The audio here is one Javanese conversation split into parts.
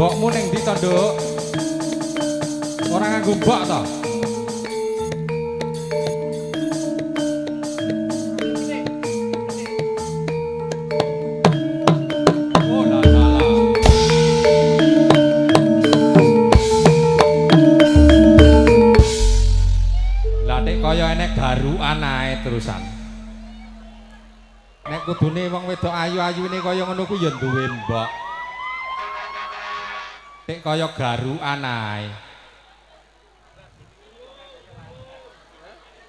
Mbokmu ning ndi to, Nduk? Ora nganggo mbok to? Oh la la la. Lah nek kaya enek garukan ae terusan. Nek kudune wong wedok ayu-ayune kaya ngono ku ya duwe mbok. Nek kaya garukan ae.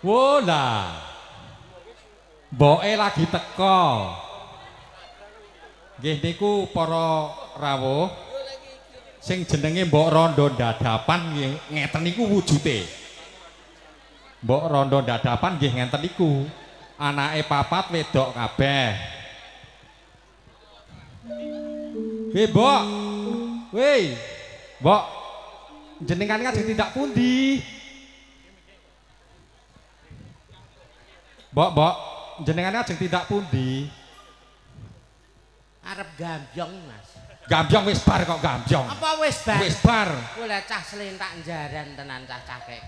Wo lah. Mboke lagi teko. Nggih niku para rawuh sing jenenge Mbok Rondo Dadapan nggih ngeten niku wujude. Mbok Rondo Dadapan nggih ngenten niku. Anake papat wedok kabeh. Weh, Mbok. Weh. Mbok. Jenengan kajeng tindak pundi? Mbok, Mbok, jenengan kajeng tindak pundi? Arep gambyong, Mas. Gambyong wis bar kok gambyong. Apa wis bar? Wis bar. Kowe lah cah slentak njaran tenan cah-cah kek.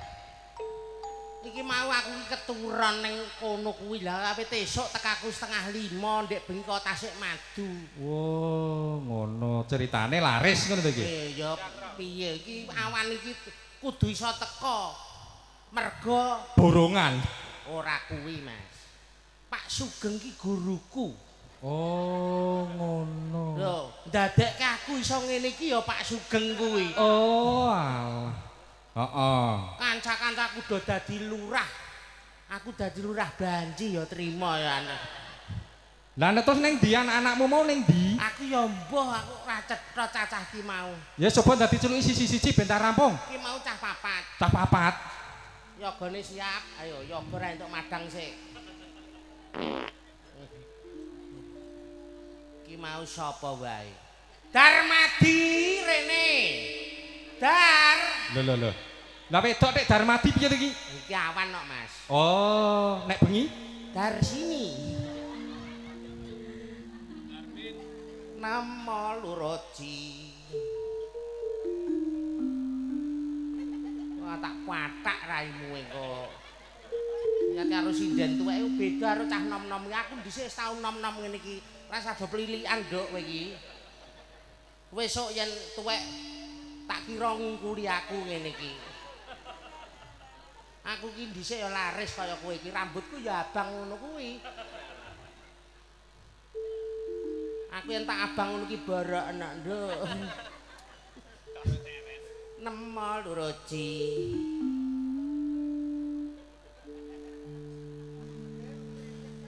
Iki mau aku iki keturon ning kono kuwi lah awit esuk tekaku 4:30 ndek bengi kok tasik madu. Wo, ngono ceritane laris ngono to iki. Ya piye iki awan iki kudu iso teko. Mergo borongan. Ora kuwi, Mas. Pak Sugeng ki guruku. Oh, ngono. Lho, ndadekke aku iso ngene iki ya Pak Sugeng kuwi. Oh, alah. Heeh. Kanca-kancaku do dadi lurah. Aku dadi lurah Banci ya trima ya anak. Lah nek terus ning ndi anak-anakmu mau ning ndi? Aku ya mbuh, aku ora cetha cacah ki mau. Ya coba dadi celuki siji-siji ben tak rampung. Ki mau cah papat. Cah papat. Yogane siap. Ayo yoga ra entuk madang sik. Ki mau sapa wae? Darmadi rene. Dar. Lho lho lho. Lah wedok nek Darmadi piye to iki? Iki awan kok, Mas. Oh, nek bengi? Darsini. Namo Luroji. Wah, tak patak raimu engko. Ya karo sinden tuweke beda karo cah nom-nom iki. Aku dhisik wis tau nom-nom ngene iki. Rasa do plilikan, Nduk, kowe iki. Wesuk yen tuwek tak kira ngungkuli aku ngene iki. Aku ki dhisik ya laris kaya kowe iki, rambutku ya abang ngono kuwi. Aku yen tak abang ngono ki borok enak, Nduk. Nemo Luroji.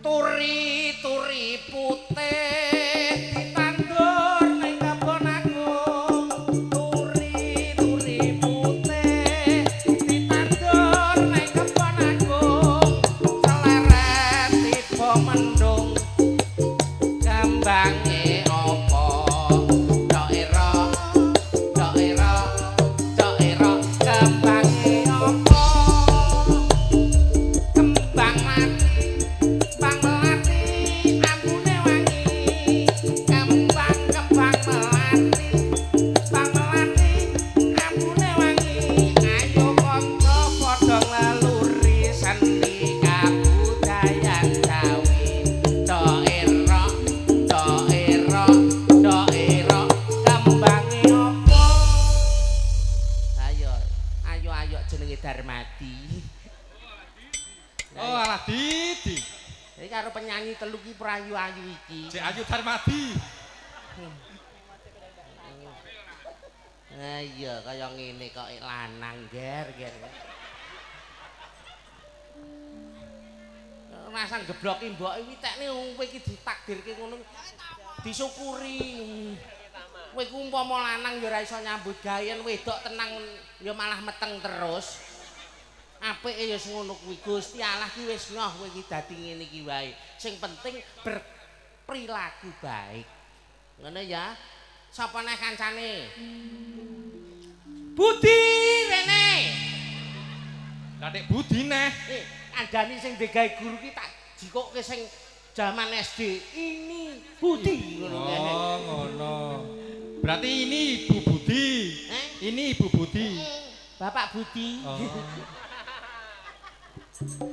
Turi-turi putih ditandur ning kebon agung. Turi-turi putih ditandur ning kebon agung. Seleret tiba mendung kembange apa? Dok era, dok era, dok era kembange apa? Kembang mati, kembang melati, ambune wangi. Kembang kembang melati, kembang melati, ambune wangi. Ayo kanca padha ngleluri seni kabudayan Jawi. Dok era, dok era, dok era kembange apa? Ayo, ayo ayo jenenge Darmadi. Oh, alah Didi. Iki karo penyanyi telu ki prayu-ayu iki. Cek ayu Darmadi. Ah iya kaya ngene kok lanang ger ger. Rasa gebloki mbok iki tekne kowe iki ditakdirke ngono disyukuri. Kowe ku umpama lanang ya ora iso nyambut gawe, yen wedok tenang ya malah meteng terus. Apike ya sing ngono kuwi. Gusti Allah ki wis ngoh kowe iki dadi ngene iki wae. Sing penting berperilaku baik. Ngono ya. Sapa neh kancane? Budi rene. Lah nek Budi neh. Kandhani sing digawe guru ki tak jikokke sing jaman SD. Ini Budi ngono kae. Oh, ngono. Berarti ini Ibu Budi. Ini Ibu Budi. Bapak Budi. Oh.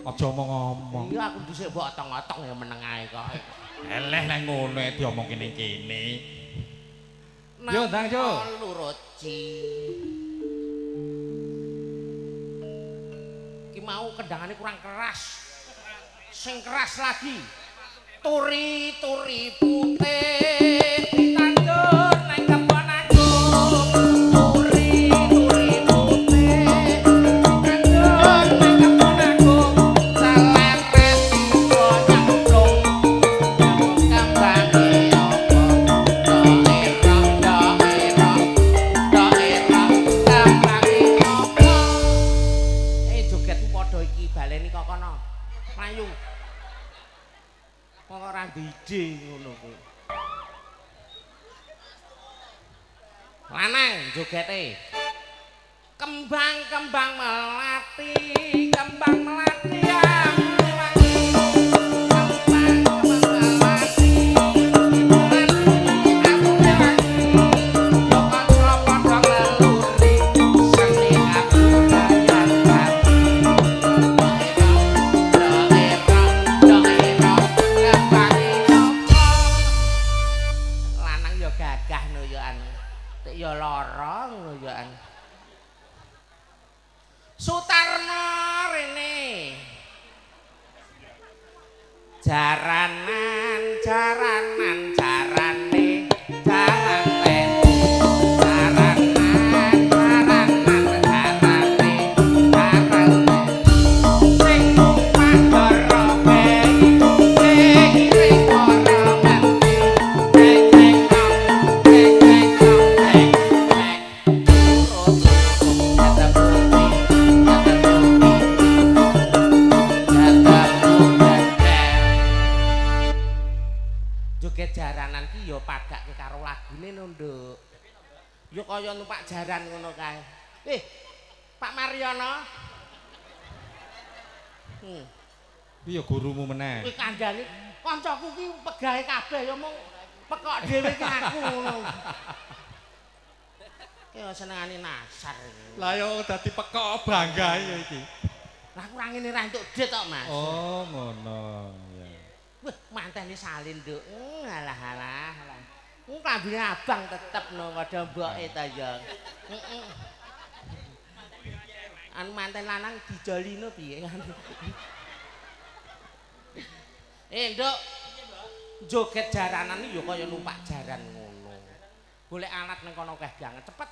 Aja omong-omong. Iya aku dhisik mbok otong-otong ya meneng ae kok. Eleh lek ngono diomong kene-kene. Yo ndang yo. Luruci. Ki mau kendangane kurang keras. Sing keras lagi. Turi-turi putih ditandur nang kebon aku. Turi-turi putih ditandur nang kebon aku. Selempet nyemplung kembange apa? Daerah daerah daerah kembange apa? Jogetmu padha iki baleni kok kono. Mlayu. Kok ora ide ngono kuwi. Lanang jogete. Kembang-kembang melati, kembang melati wangi. Kembang kembang melati, melati wangi. Yo kanca padha ngeluri, seni kabudayan bali. Daerah, daerah, kembange apa? Lanang ya gagah no ya an. Tek ya lara ngono ya an. Sutarno rene. Jaranan, jaranan, jarane, jaran teti. Jaranan, jaranan, jarane, jaran teti. Sing numpak dara bayi, sing ngiring para mentri. Cek cek tong, cek cek tong, cek cek. Turut jatah putih, jatah putih, jatah putih. Joget jaranan ki ya padake karo lagune no, Nduk. Ya kaya numpak jaran ngono kae. Pak Mariono. Kuwi ya gurumu meneh. Kuwi kandhane kancaku ki pegahe kabeh ya mung pekok dhewe ki aku ngono. Ki ya senengane nasar. Lah ya dadi pekok bangga ya iki. Lah aku ora ngene ra entuk dhit kok, Mas. Oh, ngono. Ya. Wah, mantene salin, Nduk. Alah alah alah. Klambine abang tetep no padha mboke ta ya. Heeh. Anu manten lanang dijolino piye? Nduk. Joget jaranan iki ya kaya numpak jaran ngono. Golek alat nang kono akeh banget, cepet.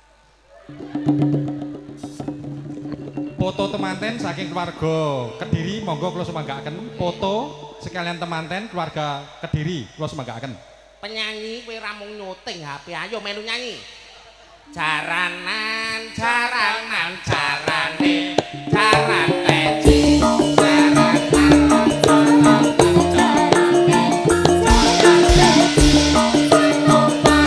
Foto temanten saking keluarga Kediri monggo kula sumanggaaken. Foto sekalian temanten keluarga Kediri kula sumanggaaken. Penyanyi kowe ra mung nyuting HP, ayo melu nyanyi. Jaranan, jaranan, jarane, jaran peci. Jaranan, jaranan, jarane, jaran peci. Sing numpak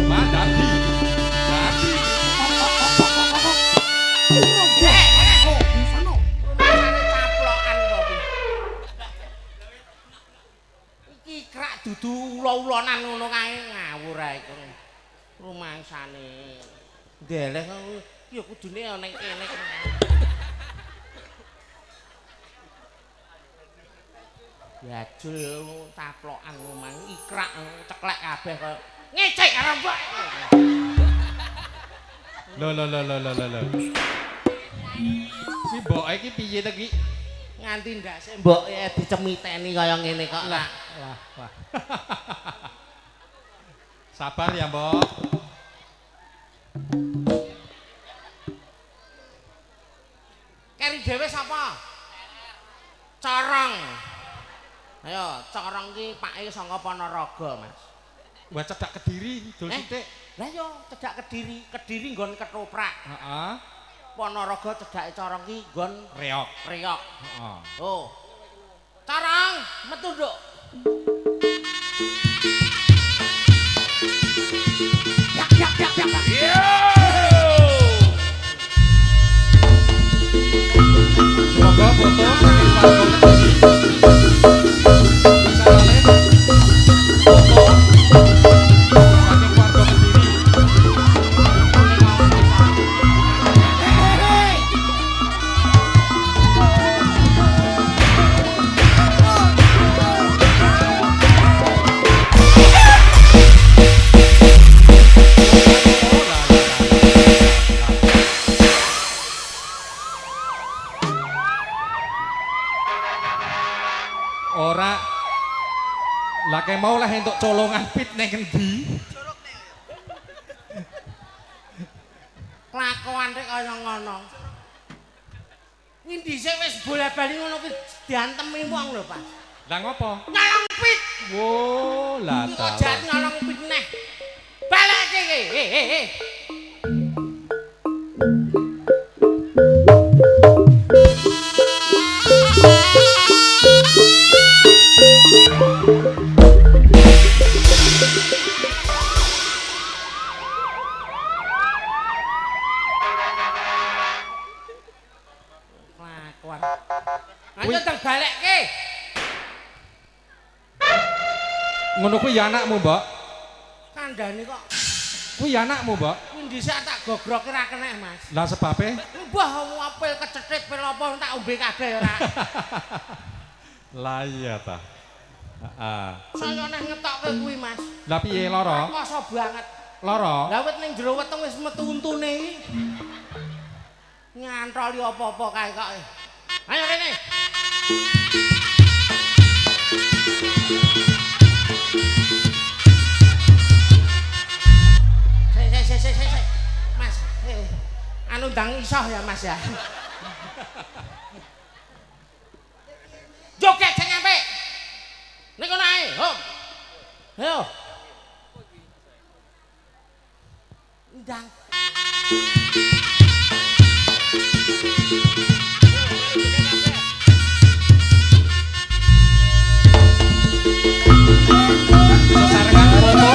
Mas dadi. Dadi. Rasane caplokan kok iki. Iki krak dudu ula-ulonan ngono kae ngawur ae kok. Rumangsane. Ndeleh ya kudune ya ning kene. Jajul taplokan rumang ikrak ceklek kabeh kaya ngecek karo mbok. Lho lho lho lho lho lho. Ki mboke iki piye to ki? Nganti ndase mboke dicemiteni kaya ngene kok. Lah, wah, wah. Sabar ya, Mbok. Keri dhewe sapa? Corong. Ayo, Corong ki pake saka Ponorogo, Mas. Wah, cedhak Kediri, dul sithik. Lah yo cedhak Kediri, Kediri nggon ketoprak. Heeh. Ponorogo cedhake Corong ki nggon reok. Reok. Heeh. Oh. Corong, metu, Nduk. Yak yak yak yak. Semoga foto Takok colongan pit ning endi? Kelakuan rek kaya ngono. Kuwi dhisik wis bola-bali ngono kuwi diantemi wong lho, Pak. Lah ngopo? Nyolong pit. Wo, lah ta. Kok jan nyolong pit neh. Balekke iki. He. Kelakuan. Ayo teng balekke. Ngono kuwi ya anakmu, Mbok. Kandhane kok. Kuwi ya anakmu, Mbok. Kuwi dhisik tak gogroke ra kenek, Mas. Lah sebabe? Mbah apel kecethit pel apa tak ombe kabeh ora. Lah iya ta. Heeh. Saya neh ngetokke kuwi, Mas. Lah piye lara? Rekoso banget. Lara? Lah wit ning jero weteng wis metu untune iki. Ngantholi apa-apa kae kok. Ayo rene. Sik. Mas, anu ndang isoh ya, Mas ya. Joget sing apik. Ning kono ae, hop. Ayo. Ndang. Sesarengan foto.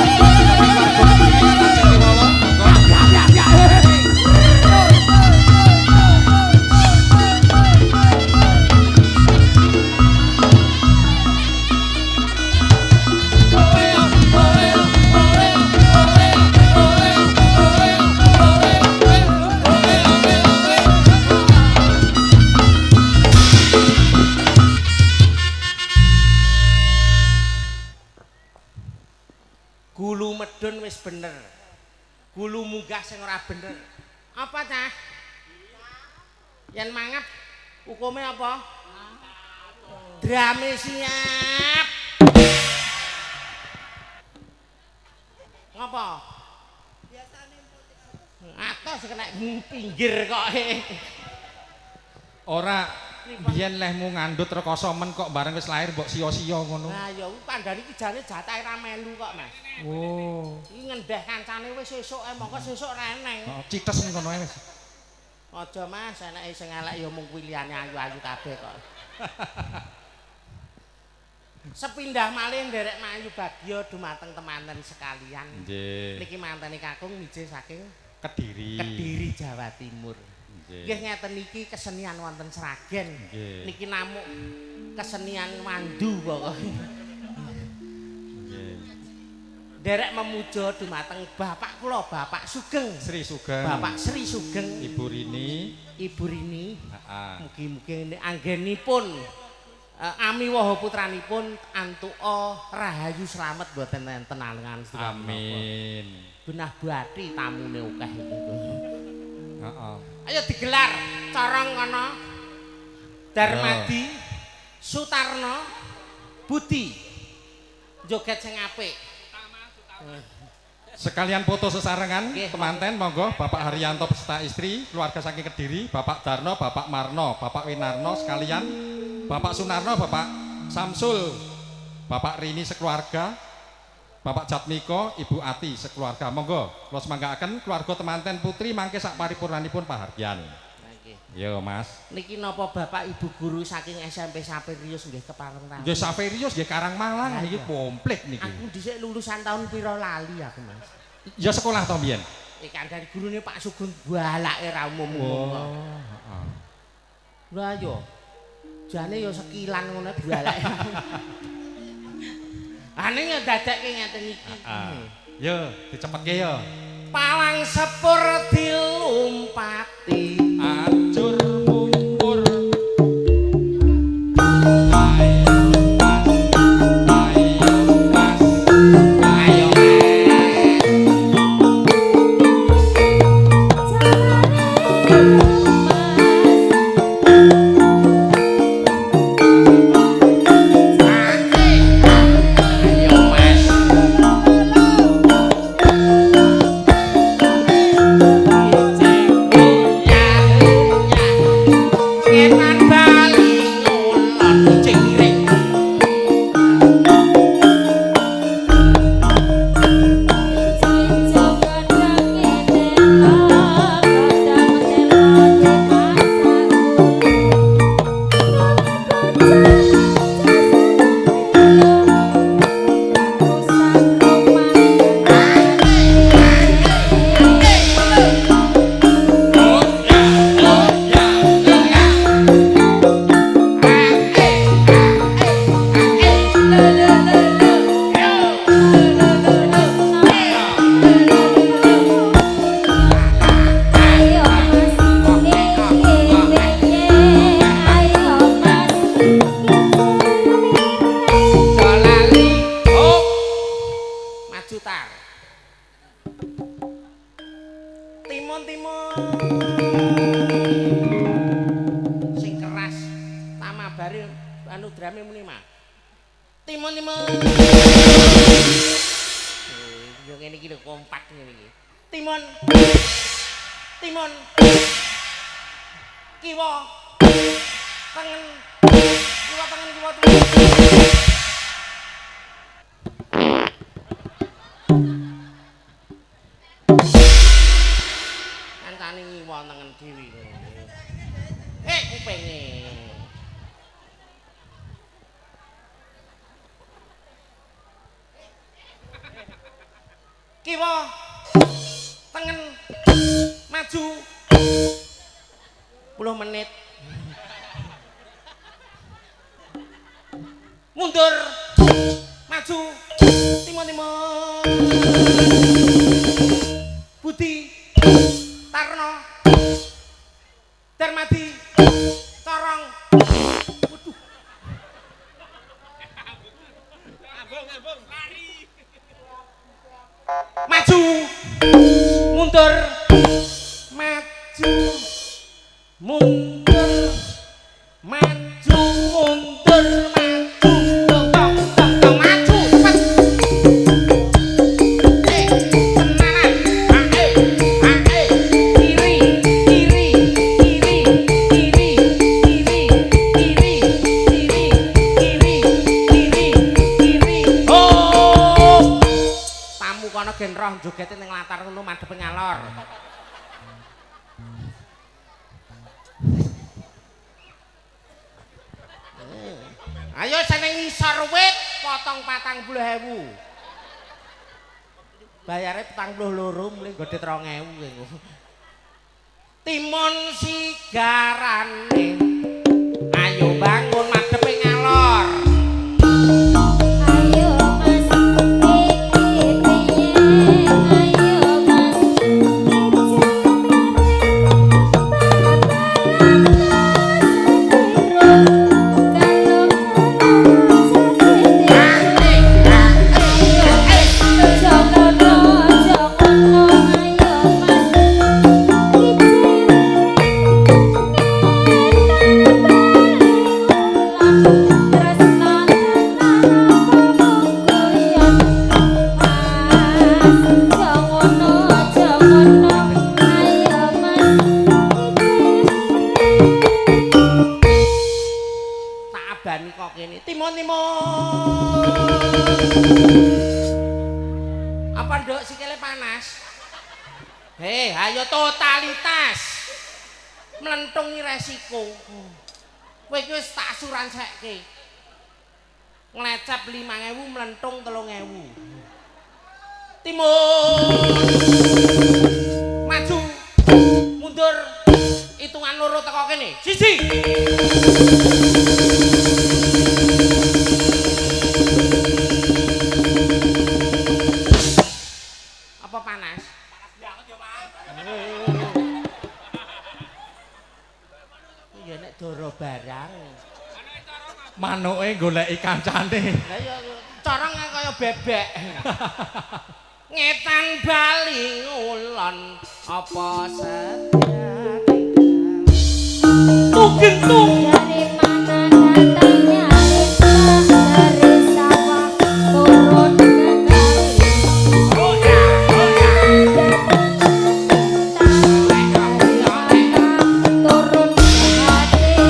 Gulu medun wis bener. Gulu munggah sing ora bener. Apa cah? Yen mangap hukume apa? Drame siap. Ngapa? Biasane atos kena pinggir kok. Ora biyen lehmu ngandhut rekoso men kok bareng wis lahir mbok sia-sia ngono. Lah ya kuwi kandhane iki jane jatahe ra melu kok, Mas. Oh. Iki ngendeh kancane wis sesuk ae mongko sesuk ra eneng. Heeh, cites ning kono ae wis. Aja Mas, eneke sing elek ya mung kuwi liyane ayu-ayu kabeh kok. Sepindah malih nderek mayu bagya dumateng temanten sekalian. Nggih. Niki mantene kakung mije saking Kediri. Kediri Jawa Timur. Nggih ngeten niki kesenian wonten Sragen. Niki namuk kesenian wandu pokoke. Nggih. Nderek memuja dumateng bapak kula, Bapak Sugeng. Sri Sugeng. Bapak Sri Sugeng. Ibu Rini. Ibu Rini. Heeh. Mugi-mugi anggenipun amiwaha putranipun antuka rahayu slamet mboten enten alengan. Amin. Genah bathi tamune akeh iki. Heeh. Ayo digelar corong kono. Darmadi, Sutarno, Budi. Joget sing apik. Sekalian foto sesarengan temanten monggo Bapak Haryanto beserta istri, keluarga saking Kediri, Bapak Darno, Bapak Marno, Bapak Winarno sekalian, Bapak Sunarno, Bapak Samsul, Bapak Rini sekeluarga, Bapak Jatmiko, Ibu Ati sekeluarga. Monggo kula semanggaaken keluarga temanten putri mangke sak paripurnanipun pahargyan. Yo Mas. Niki napa Bapak Ibu guru saking SMP Saverius nggih kepareng ta? Nggih Saverius nggih Karangmalang niki komplit niki. Aku dhisik lulusan tahun pira lali aku Mas. Ya sekolah to mbiyen? Iki kandhane gurune Pak Sugeng balake ra umum-umum kok. Oh, heeh. Lah yo. Jane yo sekilan ngono balake. Ane ndadekke ngeten iki. Heeh. Yo dicepetke yo. Palang sepur dilumpati. Ajur mungkur. Ayo Mas. Ayo Mas. Timun timun. Sing keras tamabare anu drame muni mah. Timun timun. Yo ngene iki lho kompak ngene iki. Timun. Timun. Kiwa. Tengen. Kiwa tengen kiwa tengen. Kancane ngiwa tengen dhewe. Kupinge. Kiwa tengen maju 10 menit. Mundur maju timun timun. Budi Tarno Darmadi Corong. Waduh. Ngambung lari. Maju mundur maju mundur maju mundur maju dong dong dong dong maju cepet. Tenanan. Ae kiri kiri kiri kiri kiri kiri kiri kiri kiri kiri. Oh, tamu kono gen roh jogete ning latar ngono madhep ngalor. Ayo seneng ngisor wit potong 40.000. Bayare 42 mulih godhet 2.000 kowe. Timun sigarane. Ayo bangun madhep ngalor. Ayo Mas iki piye ayo Mas Tak abani kok kene. Timun timun. Apa nduk sikile panas? Hei, ayo totalitas. Mlentungi resiko. Kowe iki wis tak asuransekke. Nglecep 5.000 mlentung 3.000. Timun. Maju. Mundur. Hitungan loro teko kene. Siji. Apa panas? Panas banget ya, Mas. Ya nek doro barang. Manuke goleki kancane. Lah ya corong kaya bebek. Ngetan bali ngulon apa setia Tugeng-tung. Dari mana datangnya lintah, dari sawah turun ke kali. Oh ya, oh ya. Turun ke hati,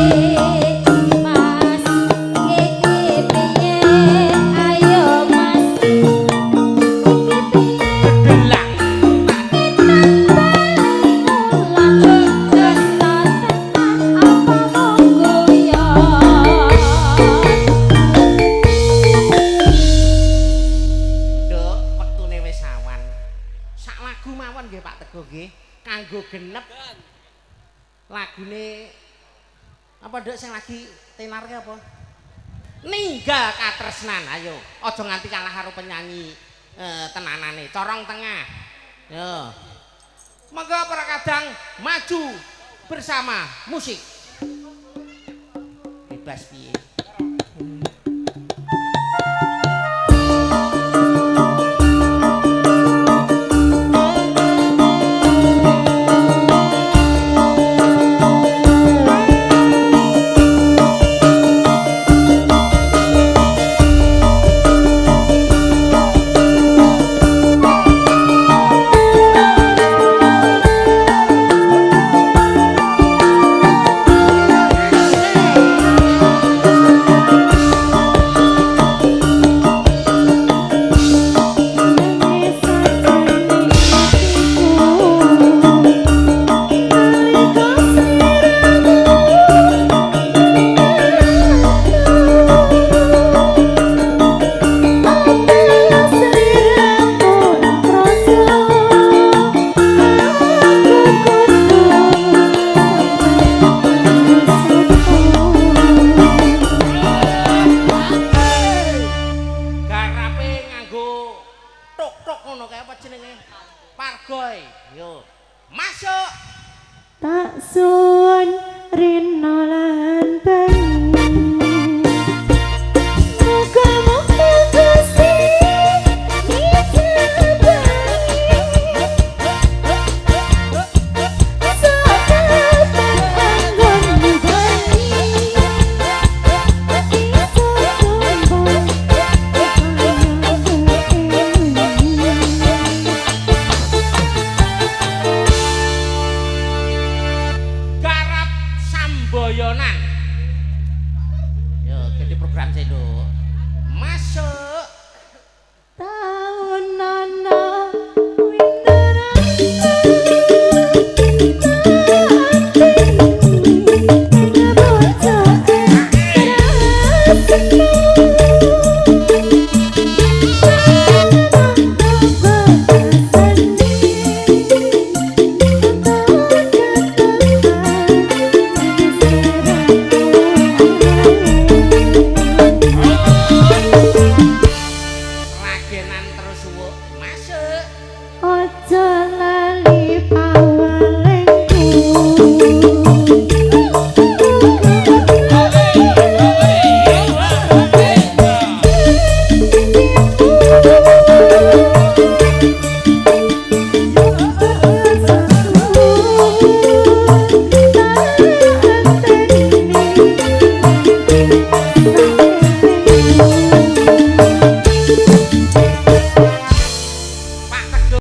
Mas iki piye ayo Mas iki piye Gedelang. Apa mung guyon. Nduk, wektune wis awan. Sak lagu mawon nggih Pak Teguh nggih, kanggo genep. Lagune apa nduk sing lagi tenar ki apa? Ninggal katresnan. Ayo, aja nganti kalah karo penyanyi tenanane. Corong tengah. Yo. Monggo para kadang maju bersama musik. Bebas piye. Masuk. Tak suwun rino.